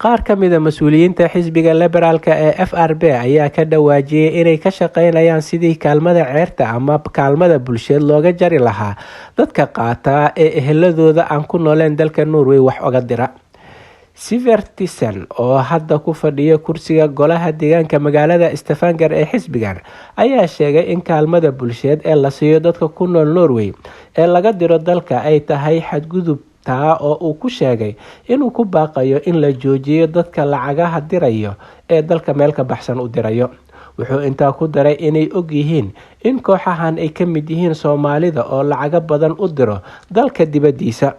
Qaar ka mid ah mas-uuliyiinta xisbiga Liberaalka ee FrP ayaa ka dhawaajiyay inay ka shaqeynayaan sidii kaalmada ceerta ama kaalmada bulsheed looga jari lahaa dadka qaata ee eheladooda aan ku nooleen dalka Norway wax oga dira. Sivertsen oo hadda ku fadhiya kursiga golaha deegaanka magaalada Stavanger ee xisbigan ayaa sheegay in kaalmada bulsheed ee la siiyo dadka ku nool Norway ee laga diro dalka ay tahay xadgudub, taa oo uu ku sheegay inuu ku baaqayo in la joojiyo dadka lacagaha dirayo ee dalka meel ka baxsan u dirayo. Wuxuu intaa ku daray inay ogyihiin in kooxahan ay ka mid yihiin Soomaalida oo lacago badan u diro dalka dibadiisa,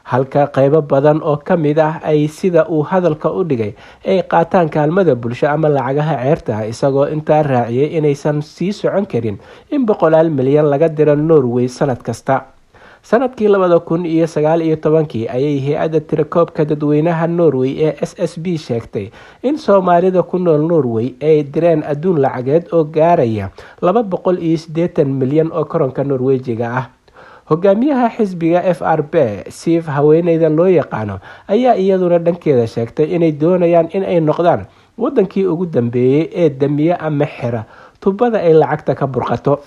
halka qeybo badan oo ka mid ah ay, sida uu hadalka u dhigay, ay qaataan kaalmada bulsho ama lacagaha ceerta, isagoo intaa raaciyay inaysan sii socon karin in boqolaal milyan laga diro Norway sanad kasta. Sanadkii 2019-kii ayay hay-adda tirakoobka dadweynaha Norway ee SSB sheegtay in Soomaalida ku nool Norway ay direen adduun lacageed oo gaaraya 280 milyan oo koronka Norwejiga ah. Hogaamiyaha xisbiga FrP, Siv haweeneyda loo yaqaano, ayaa iyaduna dhankeeda sheegtay inay doonayaan in ay noqdaan wadankii ugu dambeeyay ee damiye ama xira tubada ay lacagta ka burqato.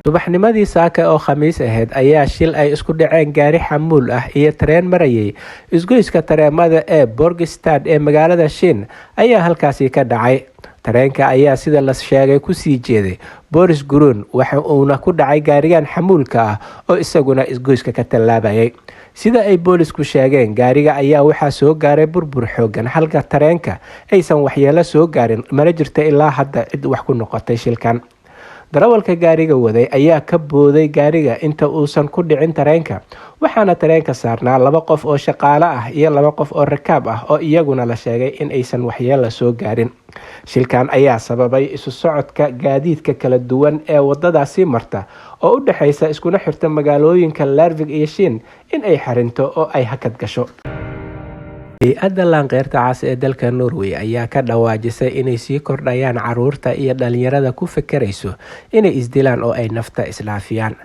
Subaxnimadii saaka oo Khamiis ahayd ayaa shil ay isku dhaceen gaari xamuul ah iyo tareen marayay isgoyska tareemada ee Borgstad ee magaalada Skien ayaa halkaasi ka dhacay. Tareenka ayaa, sida la sheegay, kusii jeeday Porsgrunn, waxa uuna ku dhacay gaarigan xamuulka ah oo isaguna isgoyska ka tallaabayay. Sida ay boolisku sheegeen, gaariga ayaa waxaa soo gaaray burbur xoogan, halka tareenka aysan waxyeelo soo gaarin. Mana jirta ilaa hadda cid wax ku noqotay shilkan. Darawalka gaariga waday ayaa ka booday gaariga inta uusan ku dhicin tareenka, waxaana tareenka saarnaa laba qof oo shaqaale ah iyo laba qof oo rakaab ah oo iyaguna la sheegay in aysan waxyeelo soo gaarin. Shilkan ayaa sababay isu socodka gaadiidka kala duwan ee wadadaasi marta oo u dhexeysa iskuna xirta magaalooyinka Larvik iyo Skien in ay xarinto oo ay hakad gasho. Hay-adda Laanqeyrta Cas ee dalka Norway ayaa ka dhawaajisay inay sii kordhayaan caruurta iyo dhalinyarada ku fekerayso inay isdilaan oo ay nafta isdhaafiyaan.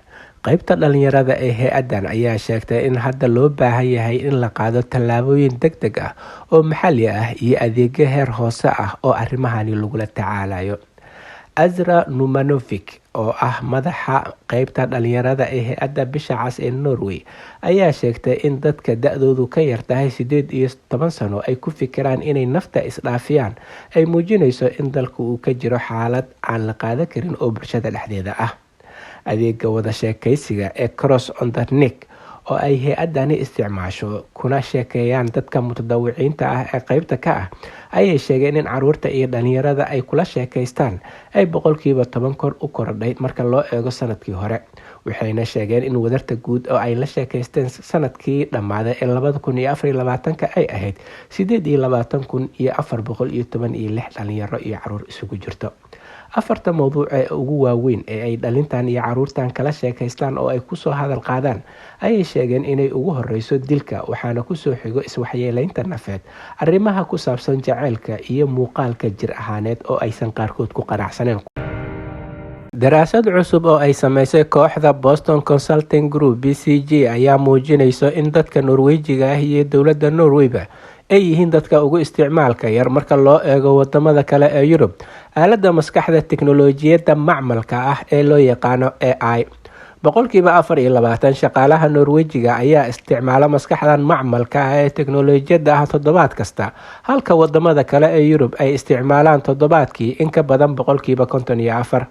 Qeybta dhalinyarada ee hay-addan ayaa sheegtay in hadda loo baahan yahay in la qaado tallaabooyin deg deg ah oo maxalli ah iyo adeegyo heer hoose ah oo arrimahani lagula tacaalayo. Azra Numanovic oo ah madaxa qeybta dhalinyarada ee hay-adda Bisha Cas ee Norway ayaa sheegtay in dadka da-doodu ka yartahay 18 sano ay ku fikiraan inay nafta isdhaafiyaan ay muujinayso in dalku uu ka jiro xaalad aan la qaadan karin oo bulshada dhexdeeda ah. Adeega wada sheekeysiga ee Cross on the Neck oo ay hay-adani isticmaasho kuna sheekeeyaan dadka mutadawiciinta ah ee qeybta ka ah ayay sheegeen in caruurta iyo dhalinyarada ay kula sheekeystaan ay 10% kor u korodhay marka loo eego sanadkii hore. Waxayna sheegeen in wadarta guud oo ay la sheekeysteen sanadkii dhammaaday ee 2024-ka ay ahayd 28,416 dhalinyaro iyo caruur isugu jirto. Afarta mowduuc ee ugu waaweyn ee ay dhalintan iyo caruurtan kala sheekaystaan oo ay kusoo hadal qaadaan ayay sheegeen inay ugu horeyso dilka, waxaana kusoo xigo iswaxyeeleynta nafeed, arrimaha ku saabsan jaceylka iyo muuqaalka jir ahaaneed oo aysan qaarkood ku qanacsaneen. Daraasad cusub oo ay sameysay kooxda Boston Consulting Group, BCG, ayaa muujinayso in dadka Norwejiga ah iyo dowladda Norwayba ay yihiin dadka ugu isticmaalka yar marka loo eego wadamada kale ee Yurub aaladda maskaxda tiknolojiyadda macmalka ah ee loo yaqaano AI. 24% shaqaalaha Norwejiga ayaa isticmaala maskaxdan macmalka ah ee teknolojiyadda ah toddobaad kasta, halka wadamada kale ee Yurub ay isticmaalaan toddobaadkii in ka badan 54%.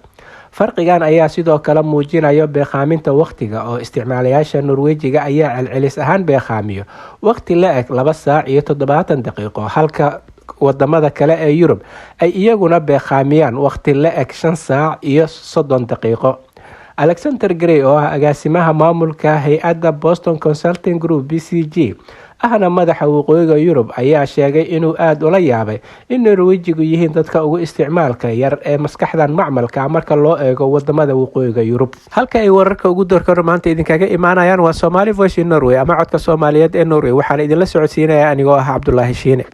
Farqigan ayaa sidoo kale muujinayo beekhaaminta waqtiga, oo isticmaalayaasha Norwejiga ayaa celcelis ahaan beekhaamiyo waqti la eg 2 saac iyo 70 daqiiqo, halka wadamada kale ee Yurub ay iyaguna beekhaamiyaan waqti la eg 5 saac iyo 30 daqiiqo. Alexander Gray oo ah agaasimaha maamulka hay-adda Boston Consulting Group, BCG, ahna madaxa waqooyiga Yurub ayaa sheegay inuu aada ula yaabay in Norwejigu yihiin dadka ugu isticmaalka yar ee maskaxdan macmalka marka loo eego wadamada waqooyiga Yurub. Halka ay wararka ugu doorkaro maanta idinkaga imaanayaan waa Somali Voice in Norway ama Codka Soomaaliyeed ee Norway. Waxaana idinla socodsiinaya anigoo ah Cabdulaahi Shiine.